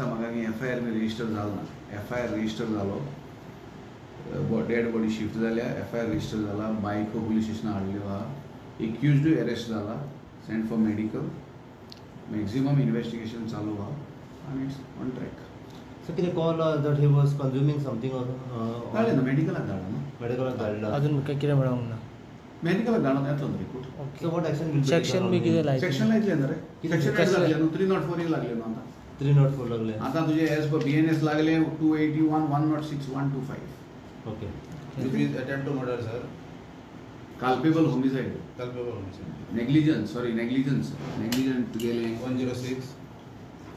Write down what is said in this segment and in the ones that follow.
दिसता म्हाका की F I R B register जालो ना. एफ I R register जालो, डेड बॉडी शिफ्ट जाल्या, एफ I R register जाला, बायको पुलीस स्टेशनार हाडल्यो आहा, एक्युज्डूय अरेस्ट जाला, send for medical, maximum investigation चालू आहा आनी it's on track. So कितें call that he was consuming something? धाडलें ना, मेडिकलाक धाडला न्हू. मेडिकलाक धाडला. अजून कितें मेळोंक ना. मेडिकलाक धाडून येतलो न्हू report. So what action will be? Section B कितें लायतलें? सेक्शन लायतलें न्हू रे. सेक्शन एड लागलें न्हू, 304 लागलें न्हू आतां. 304 लागलें. आतां तुजें एज पर बी एन एस लागलें 281, 106, 125. Okay. This is attempt to murder, sir. Culpable homicide. Culpable homicide. Negligence, sorry, negligence. Negligent गेलें. 106.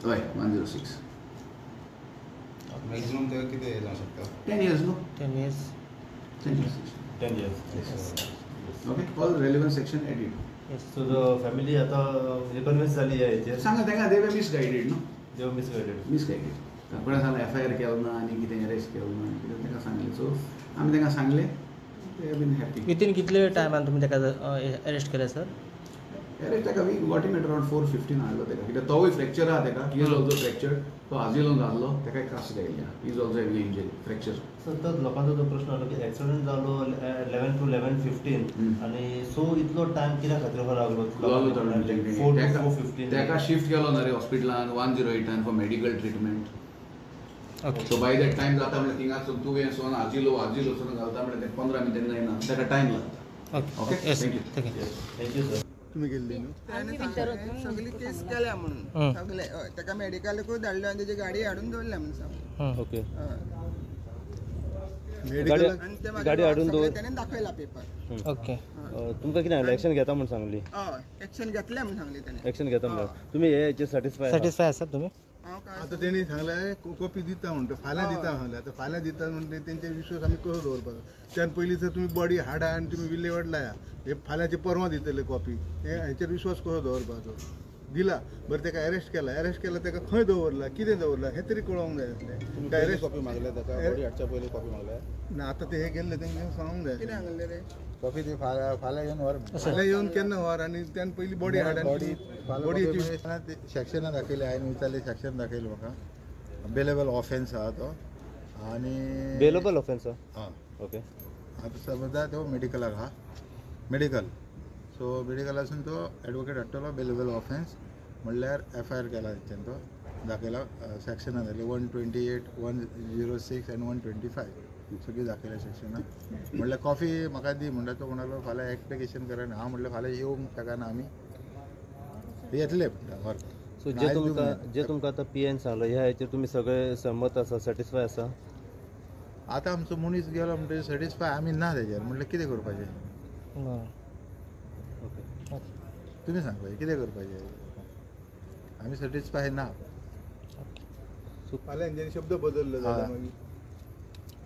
हय, 106. मॅक्झिमम तेका कितें जावं शकता? 10 years न्हू. 10 years. 10 years. 10 years. Okay, all relevant section added. So the family आतां म्हणजे कन्विन्स जाली ह्या हेचेर? सांगा तांकां, they were misguided न्हू. They were misguided. Misguided. कोणें सांगलें एफ I R केलो ना आनी कितें अरेस्ट केलो ना आनी कितें तांकां सांगलें. सो आमी तांकां सांगलें, they have been happy. Within कितले टायमान तुमी ताका अरेस्ट केलें सर? अरेस्ट ताका we got him at around 4:15 हाडलो ताका, कित्याक तोवूय फ्रॅक्चर आहा ताका. He is also fractured. तो आजिलोन घातलो, ताकाय कास्ट आयिल्ली आहा. He is also having injury, fracture. Sir, तर लोकांचो जो प्रश्न आसलो की एक्सिडंट जालो 11 to 11:15 आनी सो इतलो टायम कित्या खातीर लागलो? 4 to 4:15 ताका शिफ्ट केलो ना रे हॉस्पिटलान 108 for medical treatment. Okay. So by that time जाता म्हणल्यार थिंगासून तुवें सोन आजिलो आजिलो सोन घालता म्हणल्यार ते 15 मिनटांनी जायना, ताका टायम लागता. Okay. Thank you. Thank you. Thank you sir. तुमी गेल्ली न्हू? सगळी केस केल्या म्हणून सगळे ताका मेडिकलाकूय धाडलो आनी तेजी गाडी हाडून दवरल्या म्हणून सांगलें. ओके. गाडी हाडून दवर तेणें दाखयला पेपर. ओके. तुमकां कितें सांगलें? एक्शन घेता म्हूण सांगली? हय, एक्शन घेतलें म्हूण सांगली तेणें. एक्शन घेता म्हणल्यार तुमी हे हेचेर सॅटिस्फाय? सॅटिस्फाय आसात तुमी? आतां तेणी सांगलें कॉपी दिता म्हणटा, फाल्यां दिता सांगलें. आतां फाल्यां दिता म्हणटा तेंचे विश्वास आमी कसो दवरपाचो? त्यान पयलीं जर तुमी बॉडी हाडा आनी तुमी विल्हेवाट लाया, हे फाल्यांचे परवां दितले कॉपी, हे हेचेर विश्वास कसो दवरपाचो? दिला बरें, ताका अरेस्ट केला, अरेस्ट केला ताका खंय दवरला, कितें दवरला हें तरी कळोंक जाय आसलें. अरेस्ट कॉपी मागल्या ताका, बॉडी हाडच्या पयलीं कॉपी मागल्या ना. आतां ते हे गेल्ले तेंकां सांगूंक जाय. कितें सांगलें रे? कॉपी ती फाल्यां येवन व्हर, फाल्यां येवन केन्ना व्हर आनी त्यान पयलीं बॉडी हाड. बॉडी बॉडीची सेक्शनां दाखयली हांवें, विचारलें सेक्शन दाखयलें म्हाका. बेलेबल ऑफेन्स आहा तो आनी बेलेबल ऑफेन्स आहा. हय. ओके. आतां समजा तो मेडिकलाक आहा, मेडिकल, सो मेडिकलासून तो एडवोकेट हाडटलो. बेलेबल ऑफेन्स म्हणल्यार एफ I R केला तेंच्यान, तो दाखयला सेक्शनां दाखयली 128, 106 आनी 125 सगळीं दाखयल्या सेक्शनां. म्हणल्यार कॉफी म्हाका दी म्हणटा तो म्हणालो फाल्यां एप्लिकेशन कर. हांव म्हणलें फाल्यां येवंक शकना, आमी येतले म्हणटा व्हरपाक. सो जे तुमकां आतां पी एन सांगलो ह्या हेचेर तुमी सगळे सहमत आसा, सॅटिस्फाय आसा? आतां आमचो मनीस गेलो म्हणटकीर सॅटिस्फाय आमी ना तेजेर, म्हणल्यार कितें करपाचें? ओके. तुमी सांगपाचें कितें करपाचें? आमी सॅटिस्फाय ना. फाल्यां तेंच्यांनी शब्द बदललो जाल्यार मागीर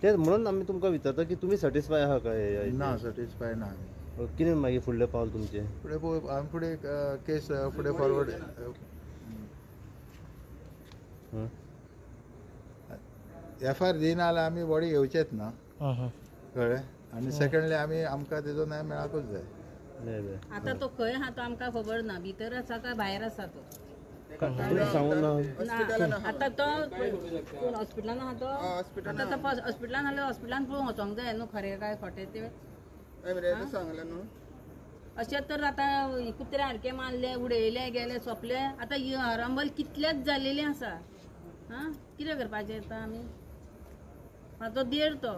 तें म्हणून आमी तुमकां विचारता की तुमी सॅटिस्फाय आहा काय? ना, सॅटिस्फाय ना आमी. कितें मागीर फुडलें पावल तुमचें? फुडें पळोवप आमी, फुडें केस फुडें फॉरवर्ड. एफ I R दिना जाल्यार आमी बॉडी घेवचेच ना, कळ्ळें? आनी सेकंडली आमी आमकां तेजो न्याय मेळाकूच जाय. आतां तो खंय आहा तो आमकां खबर ना, भितर आसा काय भायर आसा तो सांगूं ना. आतां तो कोण हॉस्पिटलान आहा तो, आतां तो हॉस्पिटलान आसल्यार हॉस्पिटलान पळोवंक वचोंक जाय न्हू, खरें काय खोटें तें. सांगलें न्हू. अशें तर आतां कुत्र्या सारकें मारलें, उडयलें, गेलें, सोंपलें. आतां हरंबल कितलेंच जालेलें आसा. आं, कितें करपाचें आतां आमी? म्हाजो देर तो.